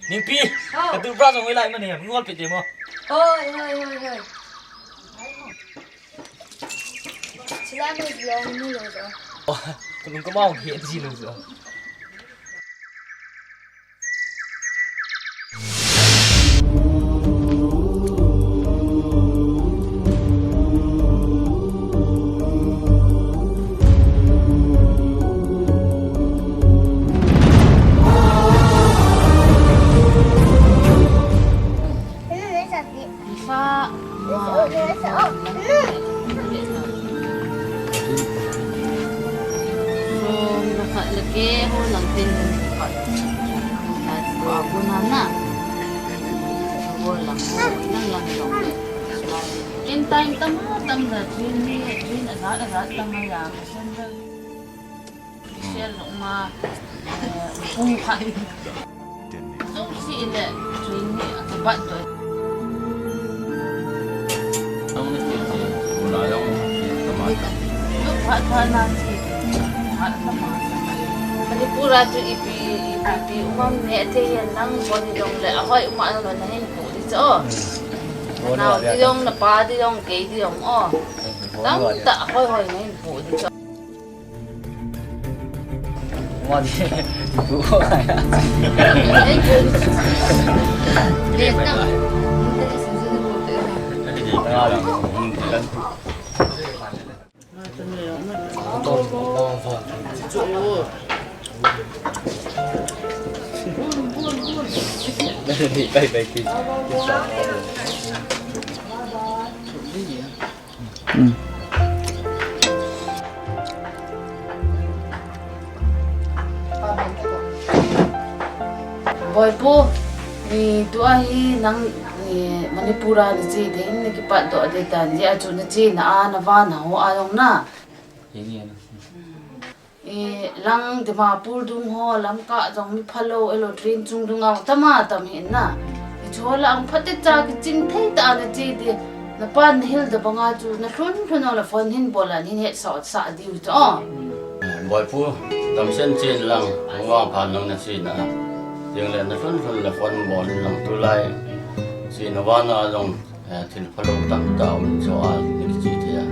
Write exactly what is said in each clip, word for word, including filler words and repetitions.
Ningpi. Hao. Ka toothbrush jong hoilai mani, ngol peh te mo. Hoi, hoi, hoi, hoi. Chilai mo long ni lo jo. Oh, ka lung ka mau he ji lo jo. Som le khat le keh ho lang tin khat. Tua ko na na. Ho lang ho, nang lang jong le. Ken time tam tam da, train ni, train ajat ajat tam a ya, passenger. Share lung ma, eh, pung khat. Jong si le, train ni akipat to. Jong ni si si, ula jong si, tama. Lu phat phat na si, phat tama. Manipur a chu ipi, ipi, ipi um am ne, thei hihen lang, bon hi jong le, ahoi um a jong le, na hin pu di cho. Nao di jong, na pa di jong, kei di jong, o. Tam ta, hoi hoi, na hin pu di cho. Boipu, ni tua hi nang ni Manipur a na che ding, na kipat doh ding tan, hijeh a chu na chena a, na vahna ho a jong na. I lang Dimapur dung ho, Lamka jong mi phalou, elo train chung dung a, tama tam hi na. Hichu ho la ang phatecha kiching thei ta na che di. Na pan na hil da banga chu, na lhun lhun a la phone hin bol a, hin hetsah sah diu chu. Boipu, damsen chen lang, ang vang phan lang na chena. Jing le na lhun lhun la phone bol in lang tulai. Chena vana jong. Eh, thil phalou tamtah um in jo a, ni kichi thei a.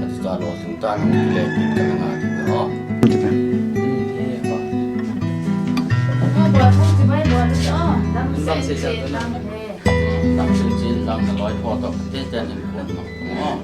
Ati ta lo, thil ta nung kile, kit ka na nga ti ho. Ti pe. Dam se se, dam se se, dam se se, dam na loi pho to, te te nin pon no. Oh.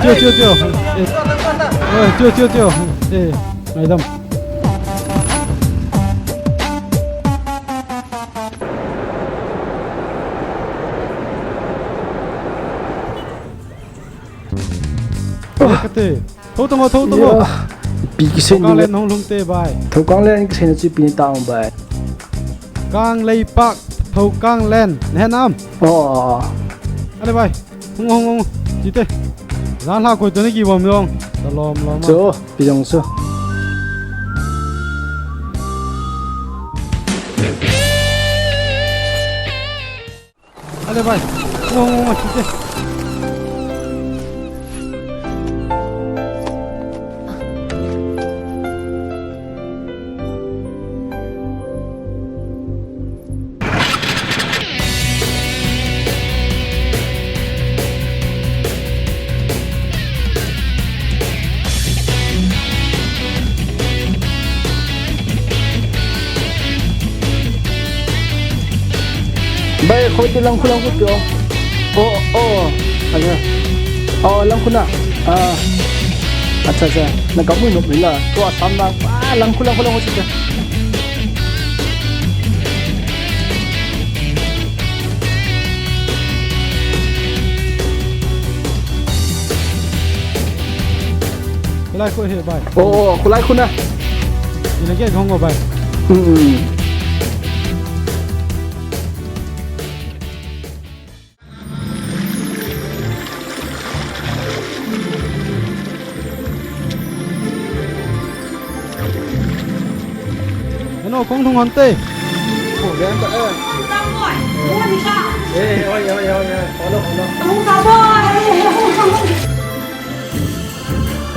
Chiu, chiu, chiu. Eh. Eh, chiu, chiu, chiu. Eh, ngaidam. Kate. Thou tang o, thou tang o. Pi kisen. Thou kang len hung lhung te bai. Thou kang len kisen chu pi ni tang bai. Kang Leipak, Thou kang len. Nahe nam? Oh. Ale bai. Hung, hung, hung. Chite. Jan la koi to ni ki bom long. Salom lom. Chu, pi jong chu. Ale bai. Ngo, ngo, ngo, chite. Bai, khoi ti lang khu lang khu ti o. O, o. Acha. O, lang khu na. A. Acha, acha. Na ka mui nop ni la. Ko asam na. A, lang khu lang khu lang khu ti. Kholai khu he bai. O, o, kholai khu na. Ina ke jong o bai. Hmm, hmm. Ano, kong thung hon te. Ko gen ta, eh. Eh, oi, oi, oi, oi. Follow, follow.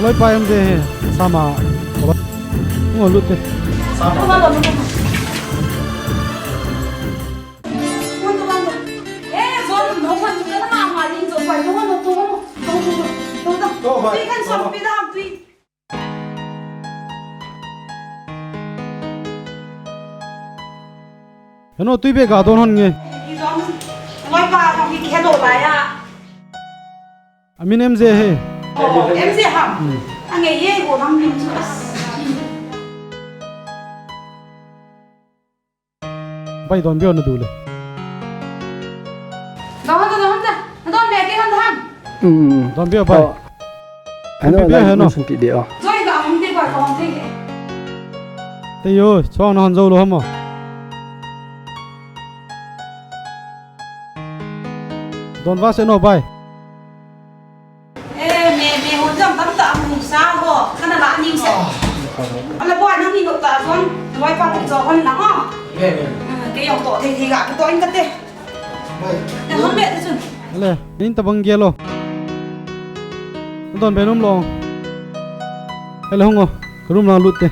Loi pa em de he. Sama. Ngo lut te. Sama. Heno, tui beh ga don hon nge. Amin M J he. Oh, M J ham. Hmm. Ange ye ko ham min chu as. Bai don bia na du le. Don ta, don ta. Don bia ke don ham. Hmm. Don bia bai. Oh. Ano, bia, ano. Sun ti bia. Joy ga ham ti ba ko ham ti. Te yo, chong na han jo lo ham. Don va se no bai. Eh, me, me hon jong tamtah amu sa ho. Kana la ning se. Ala boi nang ni nok ta jong. Loi pa ti jo hon lang o. Ke yong to thei thei ga to in ka te. Ne hon me te chun. Ale, nin ta bang gelo. Don be num lo. Hele hung o. Ka room lang lut te.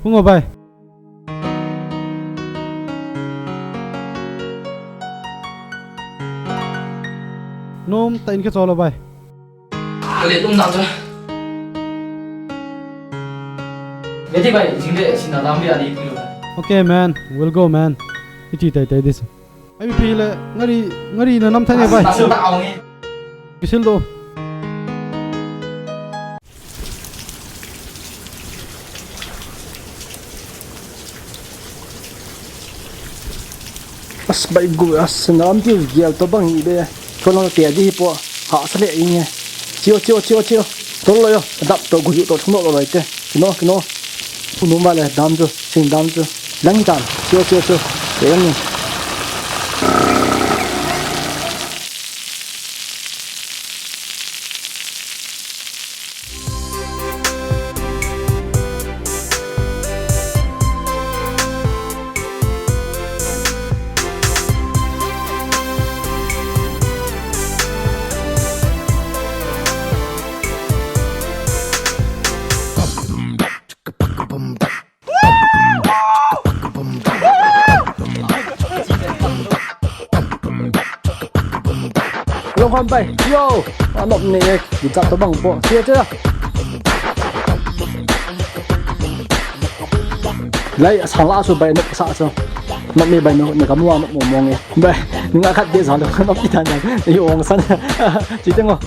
Hung o bai. Nom ta in ke cholo bai. Ale tum na cha. Beti bai, jing de, sin da dam bi ali pi lo. Okay, man. We'll go, man. Iti tai tai this. Ai, mi pi le, ngari, ngari na nam thane bai. Kisil do. As bai gu, as nam ti gial to bang hi be. Ko no te di hi po. Ha sa le inge. Chio, chio, chio, chio. To lo yo. Dap to gu to thum lo lo te. Kino, kino. Unu ma le dam chu, sing dam chu. Lang hi tan. Chio, chio, chio. Te lang ni. Long hon bai, yo, anop ne, di chat to bang po, sia sia. Lai, sang la su bai no sa su. No mi bai no, na kamu no mo mo nge. Bai, nga khat de sa lo, no kita na. I ong san. Chi te ngo.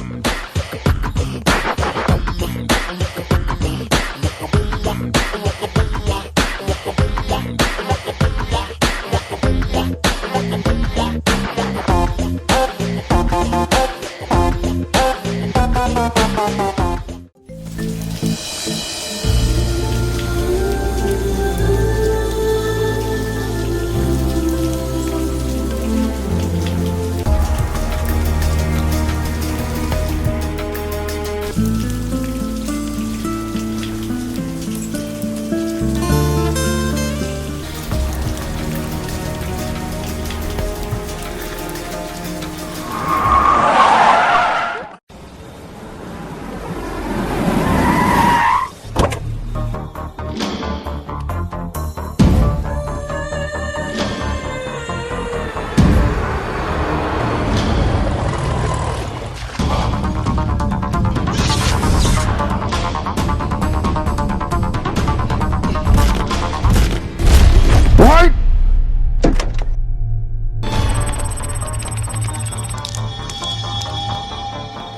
Right!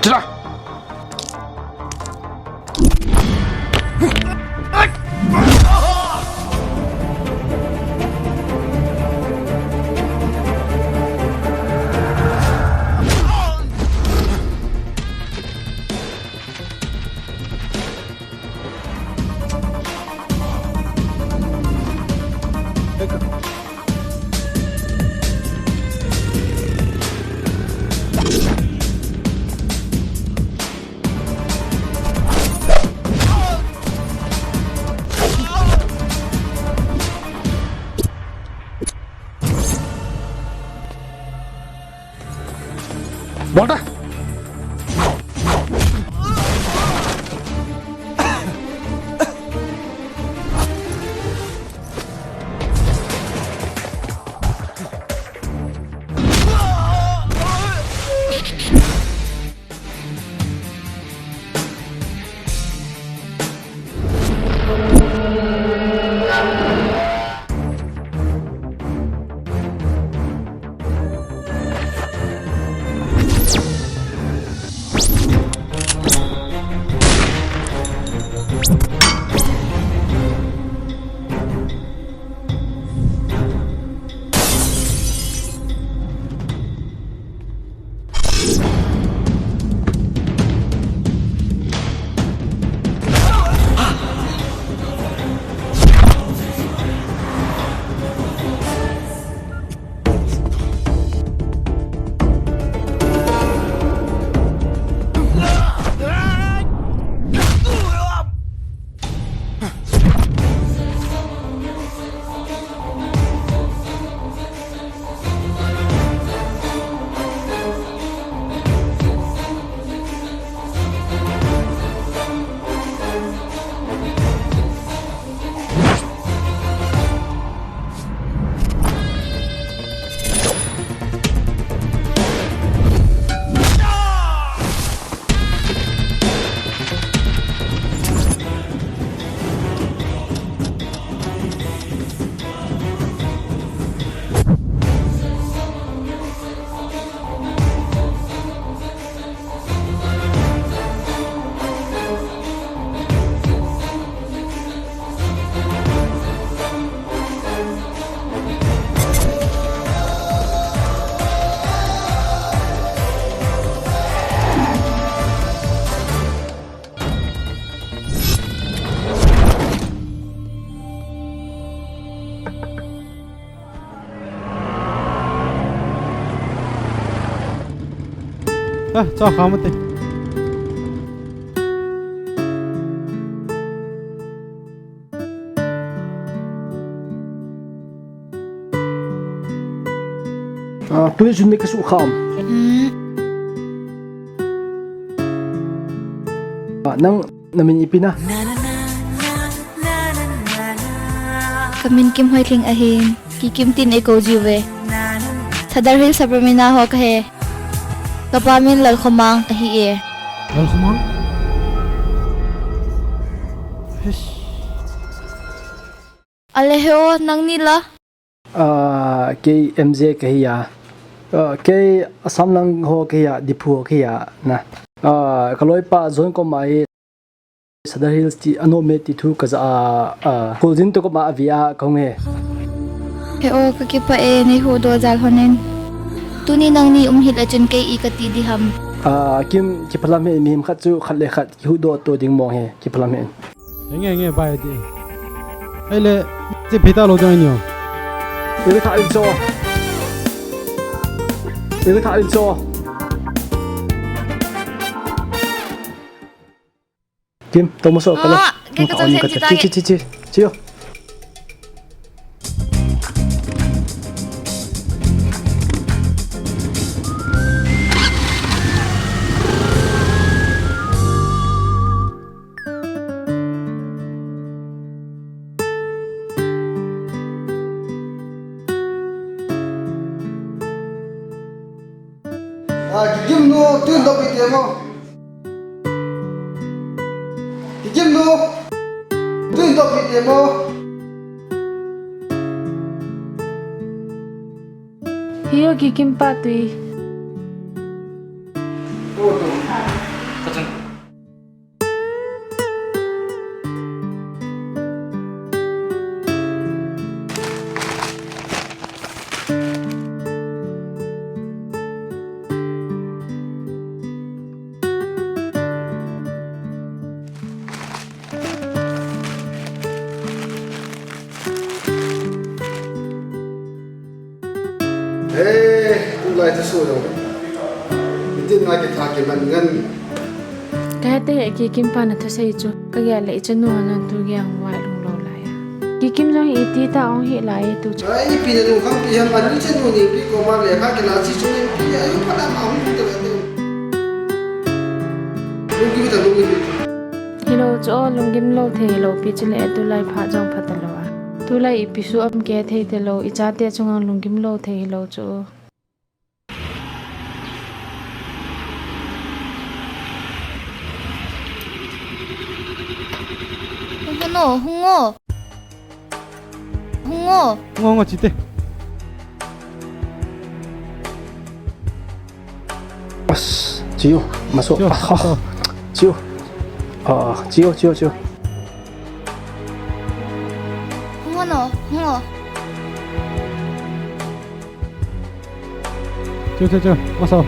Tira! Bolta! Ah, chao kha mate. Ah, tui jun ni ka su kham. Hmm. Ah, nang na min ipi na? Ka min Kimhoithing ahin, Kikim tin eikou jiuve. Sadar Hills Sabrina ho kahi. Kapa min Lalkhomang ahi e. Lalkhomang? Hish. Ale he o, nangni la? Ah, kei M J kahi a. Ah, kei Assam lang ho kahi a, Diphu ho kahi a na. Ah, kaloipa John koma hi Sadar Hills ti anom e ti thu kaja a, ah, Koljin to koma avi a kahung e. He o, kakipah e, neihuhdoh jal hon in. Tuni nangni um hih le chun kei i kati ding ham? Ah, Kim, kiphalam hih in, mihem khat chu khat le khat kihuhdoh to ding mong e, kiphalam hih in. Henge, henge, bai di. Ahile, che pheita lou ding ahi nio. Iri kha in cho. Iri kha in cho. Kim, to mo so, kalo. Ah, kei ka chang sen chi ta. Chi, chi, chi, chi. Chi yo. Ah, Kikim nu, tun dop ite mo. Kikim nu, tun dop ite mo. Hiyo Kikim pa tui. He, tulai thu so jong. Mitin nga kitha kiman ngan. Kahete he Kikim pa na thusei chu. Kagel le ichanu ngan tu gel hung vai lung lou lai a. Kikim jong iti ta ong hi lai tu chu. Ai, ipi na lungkham pi ham, ani chanu ni pi koma lekha kila chi chu ni pi, ai, pa da ma hung pi ta te. Lunggim ta, lunggim ta. Hilou chu o, lunggim lou thei lou pi chu le, tulai phat jong pha ta lou a. Tulai ipi su um kei thei te lou, ichate chunga lunggim lou thei lou chu o. Hung hon o, hung o. Hung o. Hung o, hung o, chite. As, chiu, maso. Chiu, ah, maso. Chiu. Ah, chiu, chiu, chiu. Hung o, hung o. Chiu, chiu, chiu. Maso.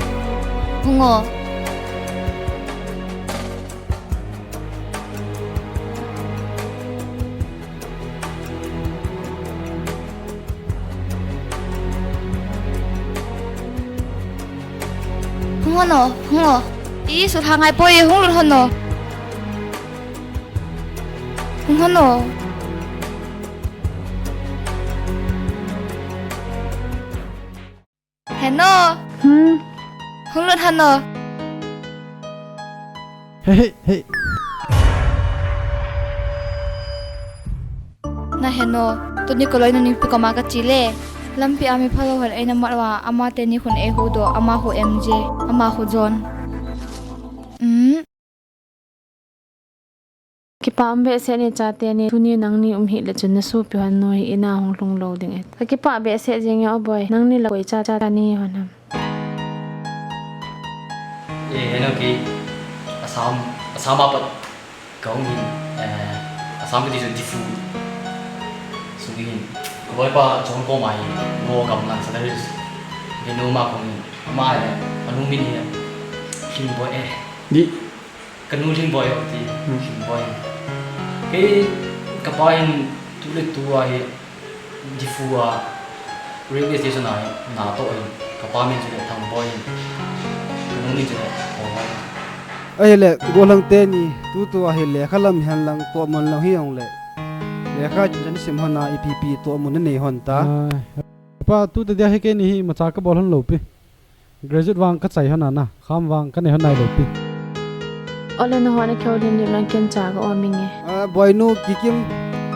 Hung o. Hung hon o, hung o. I, sut hangai poi, hung lut hon o. Hung hon o. Heno. Hmm. Hung lut hon o. Hey, hey, hey. Na heno, tuni kaloinu ni pi koma kache le. Lampi a mi phalou hon eina mat uva, ama teni khun eihuhdoh, ama khu M J, ama khu John. Hmm. Kipah um behseh e chate ni, tuni nangni um hih le chun na sopi hon nu hi ina hung lhung lou ding e. Kakipah behseh jeng e o boi, nangni la koi cha cha ni hon ham. E, heno kei, Assam, Assam a pat kahung hin, eh, Assam kiti chu Diphu sung hin. Kaloipa John koma hi, Ngo gamlang Sadar Hills. Kei nu ma kong hin, ama le, anu min hi, Lhingboi e. Di. Kanu Lhingboi ho ti, hmm. Lhingboi. Kei kapa hin tu le tu a hi Diphu a railway station a hi na toh hin kapa min chu le Thangboi hin. Kanu min chu le Thongboi. Ahile, gollhang teni, tutu a hi lekha lam hihen lang tohmun lang hi jong le. Lekha chun chan sim hon a ipi ipi tohmun nanei hon ta. Ai, pa tu te dia hi keini hi imacha kabol hon lou pi. Graduate vang kachai hon a na, kham vang kanei hon nai lou pi. Ole na hon a kihoulim lim lang ken cha ka om inge. Ah, boinu, Kikim,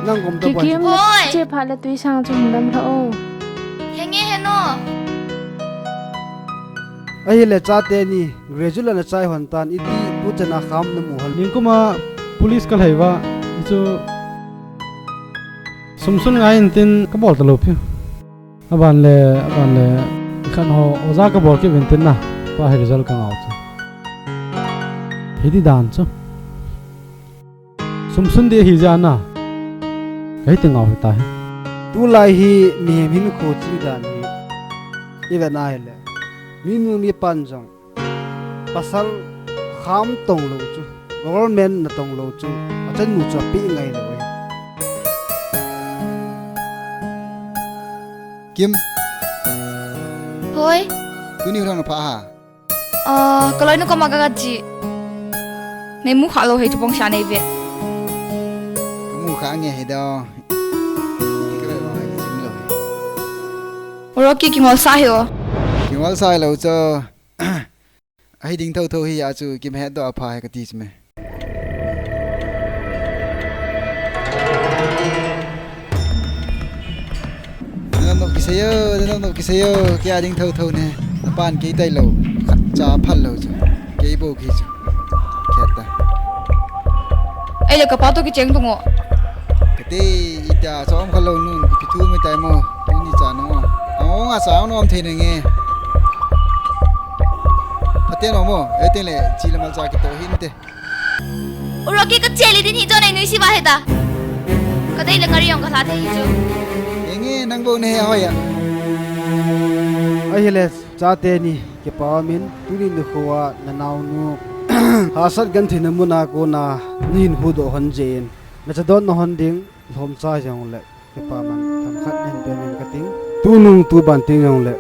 nang kom ta boi. Kikim, hoi. Che phat le tui sang chu hung dam lha o. Henge heno. Ahile chate ni, graduate la na chai hon tan, iti tu chan a kham na mu hon. Ningkum a police ka lhai uva, hichu. Sumsun ngai intin kabol talou pi. Aban le, aban le, khan ho, oja kabol kit intin na. Tua hi result kangau chu. Hiti dan chu. Sumsun di hi jana. Kahi ti ngau hi ta hi. Tulai hi mihem hinkho chi dan hi. Ive nai le. Minu mipan jong. Pasal kham tong lou chu. Government na tong lou chu. Achan nu chu api ngai lou e. Kim. Hoi. Tuni hung na pha ha. Ah, ka loinu koma ka, ka chi. Nei mu kha lou hei chu pong sha nei ve. Ka mu kha nge hei da. Ka ve ma hei chim lou hei. Rocky kingol sa hei o. Kingol sa hei lou chu. Ahi ding tho tho hi a chu kim het do a pha hei ka ti chu me. Nanop kisei o, nanop kisei o, kei a ding tho tho ne. Na pan kei tai lou, khat cha phal lou chu. Kei bou kei chu. Kei ta. Ei le ka pa to kicheng tung o. Kati, ita, chom kha lou nun, ipi thu mi tai mo, tuni cha nung o. Ang ong a cha nung om thei nge. Phaten o mo, ei teng le, chi le mal cha kito hin te. U Rocky ka cheli din hi chon ei nui si va heta. Ka dei le ka riong ka hla te hi chu. Enge nang bo ne he hoya. Ahile chate ni kipa min tuni nikho a na naonu. Hahsat gentheina muna kona nahin huhdoh hon jeh in. Na chadon na hon ding lhomcha jong le. Kipa man, themkhat nahin pe min ka ting. Tunung tuban teng jong le,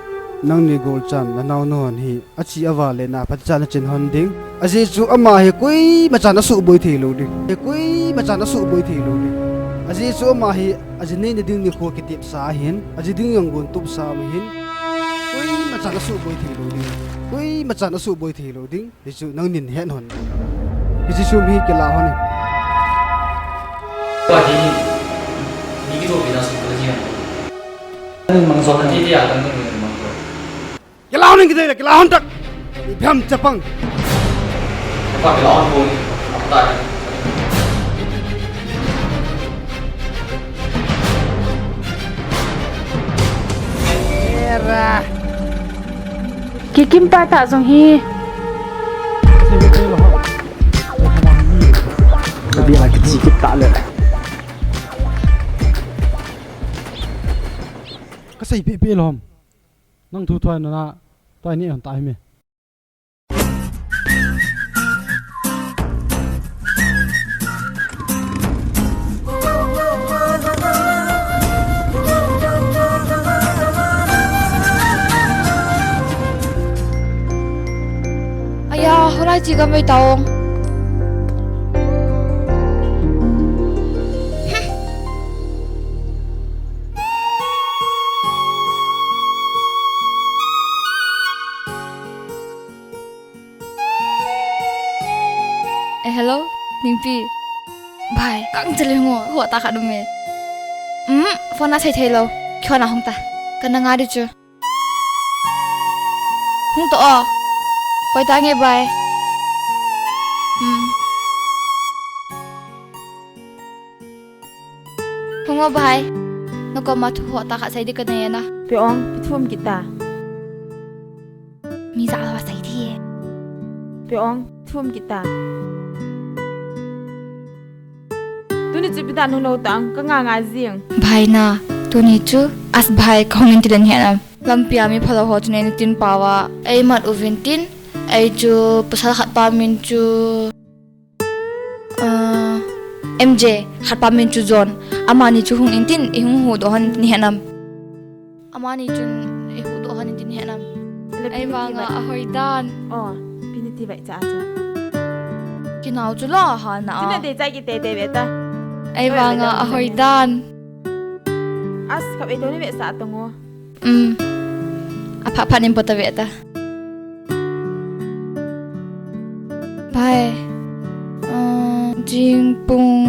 nangni golchan, na naonu hon hi, achi aval le na, phatechan na chin hon ding. Ajeh chu ama hi koima chan asuhboi thei lou ding. Hi koima chan asuhboi thei lou ding. Ajeh chu ama hi, aji neina ding nikho kitepsa ahin, aji ding jong gon tupsa ahin. Koima chan asuhboi thei lou ding. Koima chan asuhboi thei lou ding. Hichu nangnin het hon. Hichu sum hi kila hon. Tua hi, mi kitoh pina sum kala jian. Nang mang sum. Ati dia kan nang mang sum. Kila hon kiti, kila hon tak. Ipham chapang. Chapang kila hon boi. Apa tadi? Era. Kikim pa ta jong hi. Ka bia la kichi kit ta le. Ka sei pi pi lom. Nang thu thoi na na. Toi ni hon ta hi me. Aya, hoilai chi gam vei taong. Eh, hello, Ningpi. Bhai, kang chale ngo, ho ta khat um e. Um, phone a sei thei lou. Kyo na hung ta. Ka na nga di chu. Hung to o. Koi ta nge bhai. Um. Hung o bhai. Na koma thu ho ta khat sei di ka nei na. Pe ong, pi thum kita. Mi ja lo sei di. Pe ong, thum kita. Tuni chu pi dan hung no tang, ka nga nga jing. Bhai na, tuni chu, as bhai ka hung in ti len hian am. Lampi a mi phalo ho chu nei na tin pau a. Ei mat uvin tin, ei chu pasal khat pa min chu. Ah, M J, khat pa min chu John. Amani chu hung in tin, i hung huhdoh hon tin hian am. Amani chun i huhdoh hon in tin hian am. Ei vanga a hoi dan. Oh, pi ni ti vai cha chu. Ki nau chu lo ha na. Tina de chai ki te te ve ta. Ei vanga a hoi dan. As, ka ve to ni ve sa tong o. Um. A pha pha nin pota ve ta. Bhai. Uh, jingpung.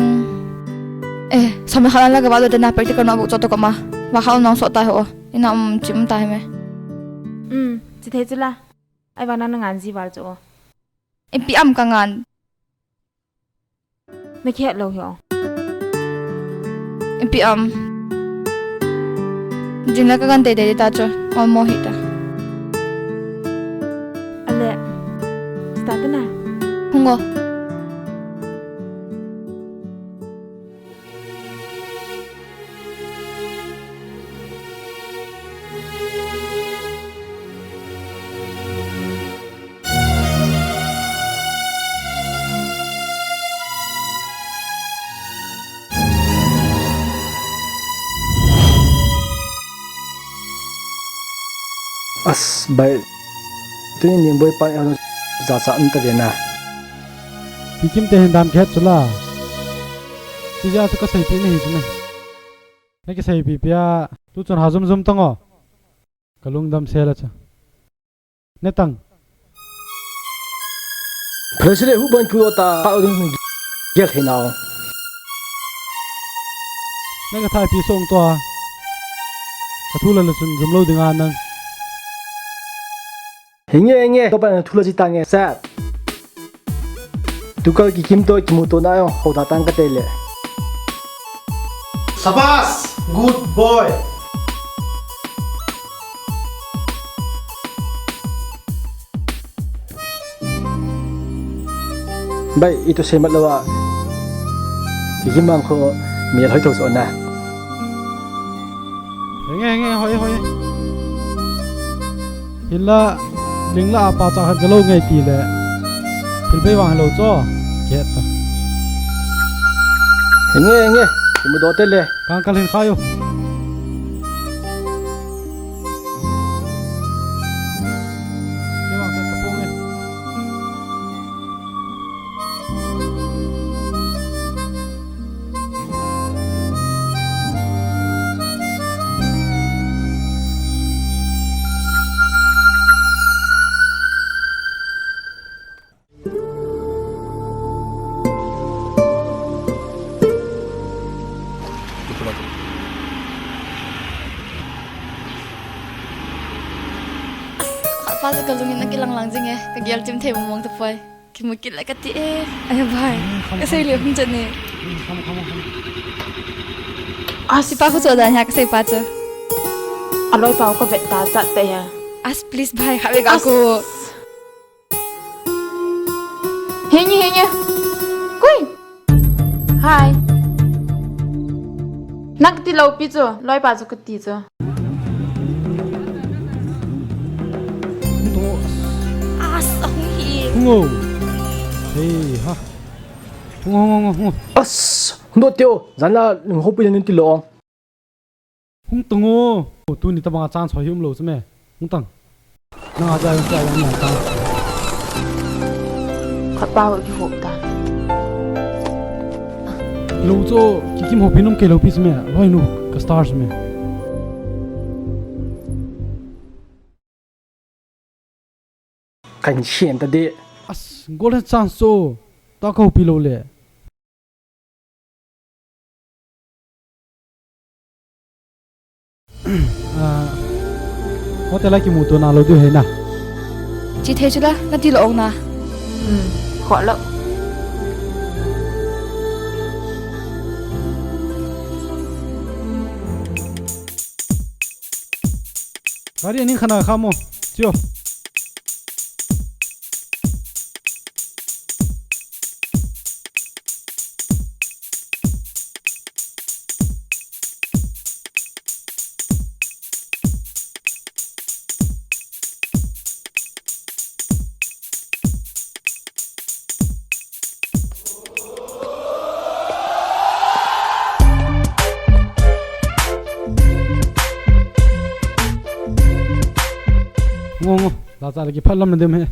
Eh, som le khat la ka va lo te na practical notebook cho to ko ma. Va kha nong so ta ho. Ina um chim ta he me. Um, chi the chu la. Ai va na na ngan ji val cho. Ipi am ka ngan. Na kihet lou hi o. Ipi am. Jin la ka gan teitei ta chu. Ol mo hi ta. Ale. Start na. Hung o. As, bai. Tuni Ningboi pan eiho jachat um ta ve na. Kikim te hin dam kihet chu la. Tijeh chu ka seipi na hi chu na. Na kiseipi pia. Tu chun ha jum jum tang o. Ka lungdam sel a chu. Ne tang. President hu ban ku ta, ta ding gel thei nau. Na ka thai pi song to a. Ka thu la la chun jum lo ding a nang. Hinge, hinge, to pa na thu la ji ta nge, sir. Tukal Kikim to kimuto na jong, ho da tang ka te le. Sabas! Good boy! Bai, itu seimat lou a. Kikim bang kho, mel hoi tho so na. Hinge, hinge, hoi, hoi. Hinla, ling la apa cha khat ka lo ngai ti le. Thil bei vang lo cho. Ke ta. Hinge, hinge. Kimu do te le. Kang kal hin khayo. Ke vang sa ta pong e. Khat pa chu ka lungin akilang lang jing e, ka gel chim thei mong mong tapoi. Kimu kit le kati e. Ai bhai. Hmm, kham, ka sei kham, le kham. Hung chan e. Hmm, kham, kham, kham. Ah, si pa khu chu dan ha ka sei pa chu. Aloi pa ka vet ta chat te ha. As, please bhai, ha ve ga ko. Henge, henge. Koi. Hi. Nang kati lou pi chu, loi pa chu kati chu. As, ahung hi. Hung o. Hei, ha. Hung, hung, hung, hung. As, hung do teo. Jan la, nung hopi le nun ti lo. Hung tang o. O, tuni tabang a chance ho hi um lou chu me. Hung tang. Nang a ja, ja, ja, ja, tang. Khat pa ho kihop ta. Lou chu, Kikim hopi num kei lou pi chu me. Loi nu, ka star chu me. Kan shen ta de. As, golden chance chu. Ta ka hopi lou le. Ah, hotel a kimuto na lou diu hei na. Chi thei chu la, na ti lou ong na. Hmm, kho lou. Gari aning khana kha mo. Chio. Ngo, ngo. La cha le kiphat lam na dem he.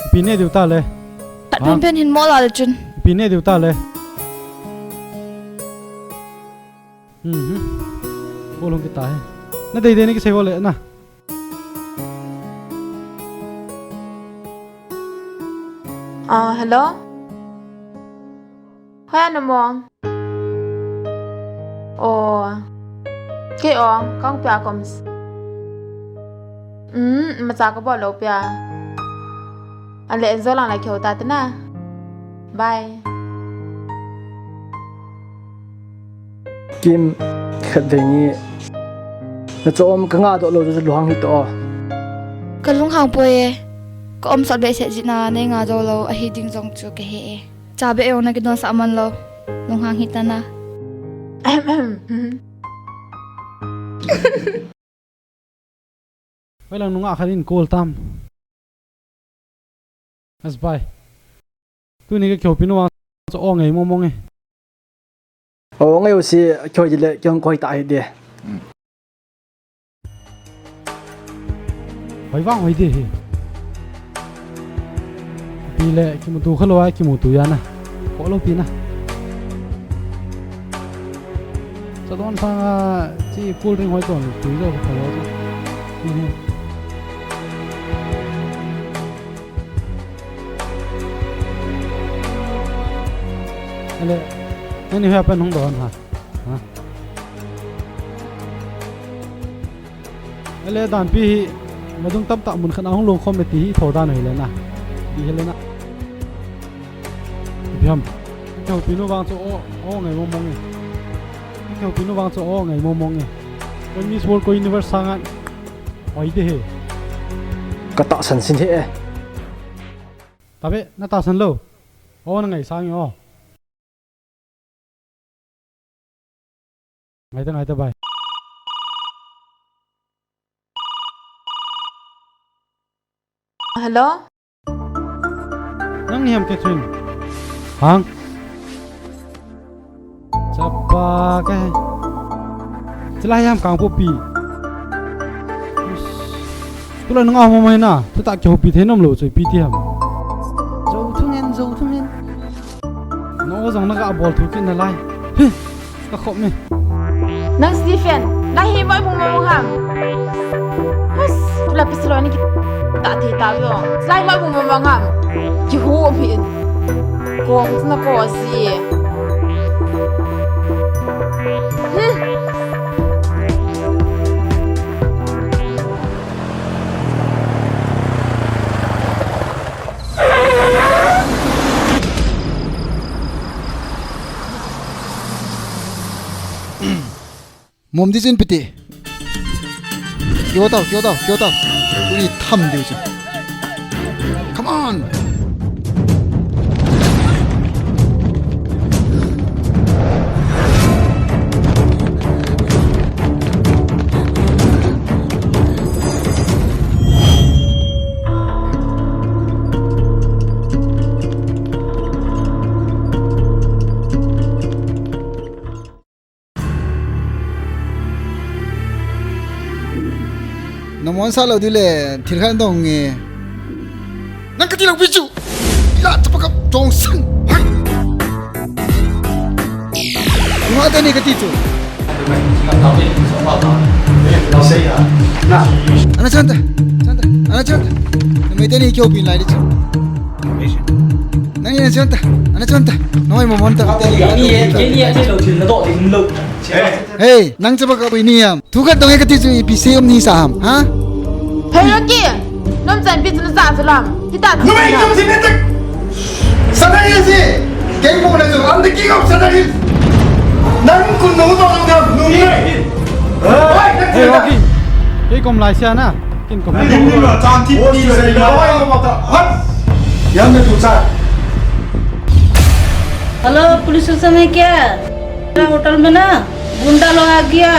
Ipi ne diu ta le. Tat pen pen hin mo la le chun. Ipi ne diu ta le. Mhm. Bol hung kita he. Na dei dei ni kisei bol le na. Ah, hello? Hoi a na mong? O. Kei o, kong pia koms. Um, macha ka bol lou pia. Ale en zo lang la kihou ta te na. Bye. Kim, khatvei ni. Nachoh um ka ngah doh lou chu lunghang hih tao. Ka lunghang poi e. Ka um sot behseh jeh in nei ngah jou lou ahi ding jong chu ka he e. Cha beh jong na kidon sah man lou. Lunghang hih tan a. Hoilang nungah khat in call tam. As bai. Tuni ka kihoupi nu vang chu o ngai mong mong e. O ngai u si kihou ji le kihong koi ta hi de. Hoi vang hoi de hi. Pi le kimutu kha lou a kimutu ya na. Ko lou pi na. Sa don sang a chi cool drink hoi ton tu jo ka lo. Ale, nani hoi apan hung don ha. Ha. Ale, danpi hi, vadung tamtah mun khat a hung lhung khom e ti hi tho dan hi le na. Ti hi le na. Ipi ham. Kihoupi nu vang chu o, o ngai mong mong e. Kihoupi nu vang chu o ngai mong mong e. Ko Miss World ko Universe sang a. Oi de he. Ka tahsan sin he e. Tabe, na tahsan lou. O na ngai sang o. Ngai ta, ngai ta, bye. Hello? Nang ni ham Catherine? Hang? Chapa ka he. Chilai ham Kangpokpi. Tulai nang a mo mai na. Tuta kihoupi thei nom lou chu ipi ti ham. Jou thungen, jou thungen. No jong na ka bol thu kin na lai. Hi, ka khop me. Nang Stephen, na hi mai bung mong ham. Hus, pula pislo ni ki ta ti ta yo. Lai mai bung mong ham. Ki hu pin. Ko na ko si. Hmm. Mom di sin piti. Kyo tao, kyo tao, kyo tao. Uri tham di sin. Come on. Na mon sa lou di le, thil khat dong nge. Nang kati lou pi chu. Ila chapa ka dong san. Hai. Nunga te ni kati chu. Ana chanta. Chanta. Ana chanta. Na mai te ni kyo pin lai di chu. Nang ni ana chanta. Ana chanta. Noi mo mon ta. Ni ye, ni ye, che lou, che lou, che lou. Hey, nang chapa ka ni yam. Thu khat dong e kati chu ipi sei um ni sa ham, ha? Hei, Rocky! Nom chan pi chu na sa chu lam. Hita chu. Numei nom si netek. Sadar Hill si. Kei mo na chu, I'm the king of Sadar Hill. Nang kun no to ngam, numei. Hey, Rocky. Kei kom lai sia na. Kin kom. Nang ni ma chan ti ni sa na. Oi, mo ta. Hat. Yam na tu sa. Hello, police station hai kya? मेरा होटल में ना गुंडा लोग आ गया,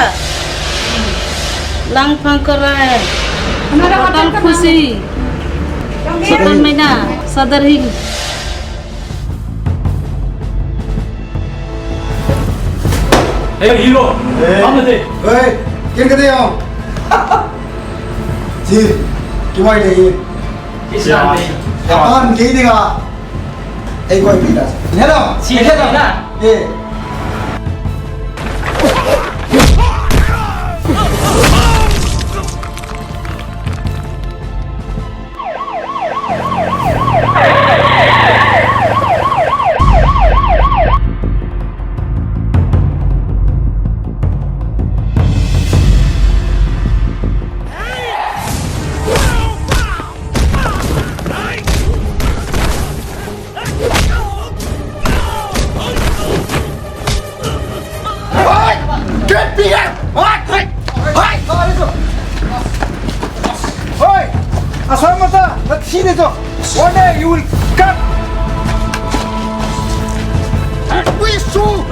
लांग फांग कर रहा है। हमारा होटल होटल का नाम खुशी, है? सदर में ना, सदर हिल। Hey, hero. Hey. Come today. Hey, ken kade ho? Ji, ki mai de ye. Japan ke dinga. Ei, koi pita. Hello. Si, hello. Hello. Eh. Sini to. One day you will come. We shoot.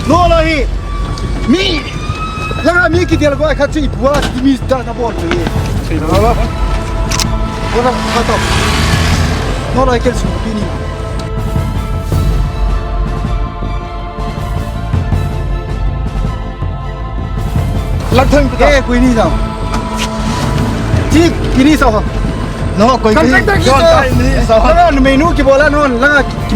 No lo hi. Mi. Langa mi kidel ko khat chu ipu a, mi da ta bol chu. Sei lo lo. Ko na ka to. No lo kel su pi ni. Lang thang ka. Eh, koi ni sao. Ti, koi ni sao. No, koi, koi ni. Contractor ki sao. Ni sao. No, no, menu ki bola no, langa ki